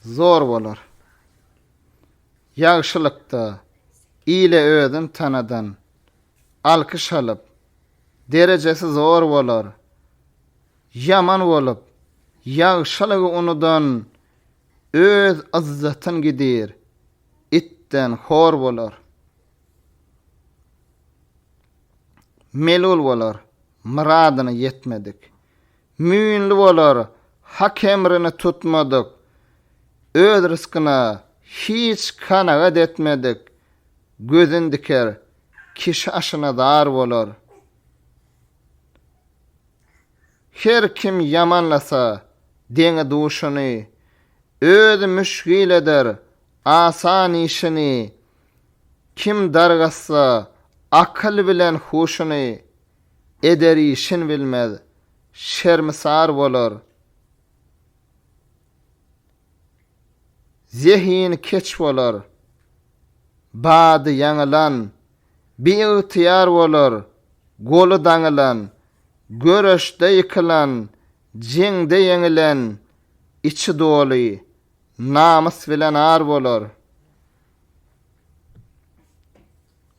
zor bolar. Ýagşylykda ile özün tanadan, alkyş alyp, derejesi zor bolar. Ýaman bolup, ýagşylygy unudan öz yzzatyn gidir, itden hor bolar. Melul bolar, myradyna ýetmedik. Müýnli bolar, Hak emrini tutmadyk. Öz ryskyna hiç kanagat etmedik. Gözün diker, kişi aşyna zar bolar. Her kim ýamanlasa deňi-duşuny, Özi müşgil eder asan işini. Kim dargatsa akyl bilen huşuny, Eder işin bilmez, şermisar bolar. Zehini keç bolar, bady ýaňylan, Biygtyýar bolar, goly daňylan, Göreşde ýykylan, jeňde ýeňilen, Içi doly, namys bilen ar bolar.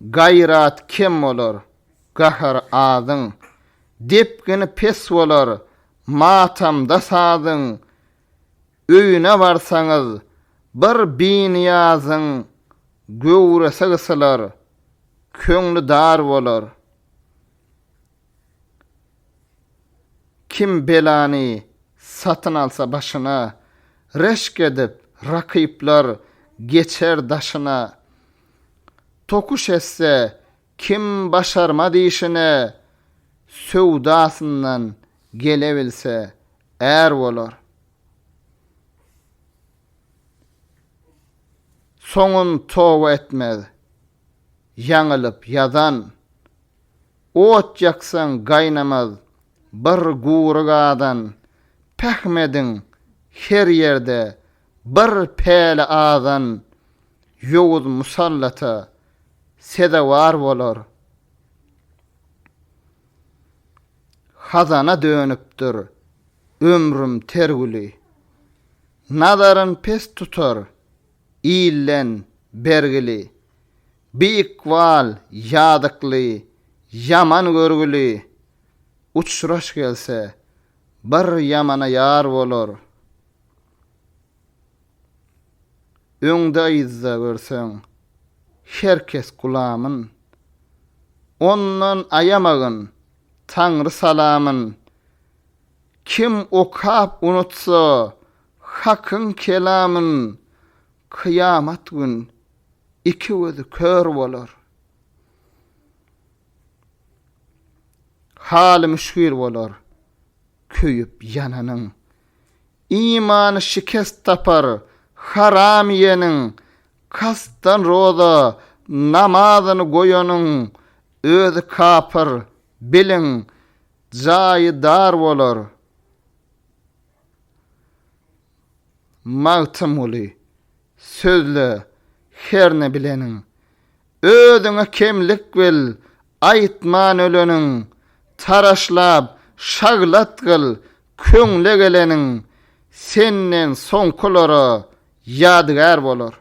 Gaýrat kem bolar, gahar azyň, Depgini pes bolar, matamda sazyň, Öýüne barsaňyz, bir binyýazyň Göwresi gysylar, köňli dar bolar. Kim belany satyn alsa başyna, Reşk edip, rakyplar geçer daşyna. Tokuş etse, kim başarmaz işine, Söwdasyndan gelebilse, är bolar. Soňun toba etmez, ýaňylyp ýazan. Ot ýaksaň gaýnamaz bir gury gazan, Pähm ediň, her ýerde bir päli azan, Ýowuz musallata sezewar bolar. Hazana dönüpdir ömrüm ter güli. Nazaryn pes tutar ilden bergili. Biykbal ýazykly, ýaman görgüli, Uçraş gelse, bir ýamana ýar bolar. Öňde-yzda görseň, her kes gulamyn, Ondan aýamagyn Taňry salamyn. Kim okap unutsa Hakyň kelamyn, Kyýamat gün iki gözi kör bolar. Haly müşgil bolar köýüp ýananyň. Imany şikest tapar haram iýeniň, Kastdan roza namazyny goýanyň, Özi kapyr, biliň, jaýy dar bolar. Magtymguly, sözle herne bileniň. Özüňe kemlik bil, aýtman öleniň, Taraşlap, şaglat gyl köňle geleniň, Senden soňkulara ýadygär bolar.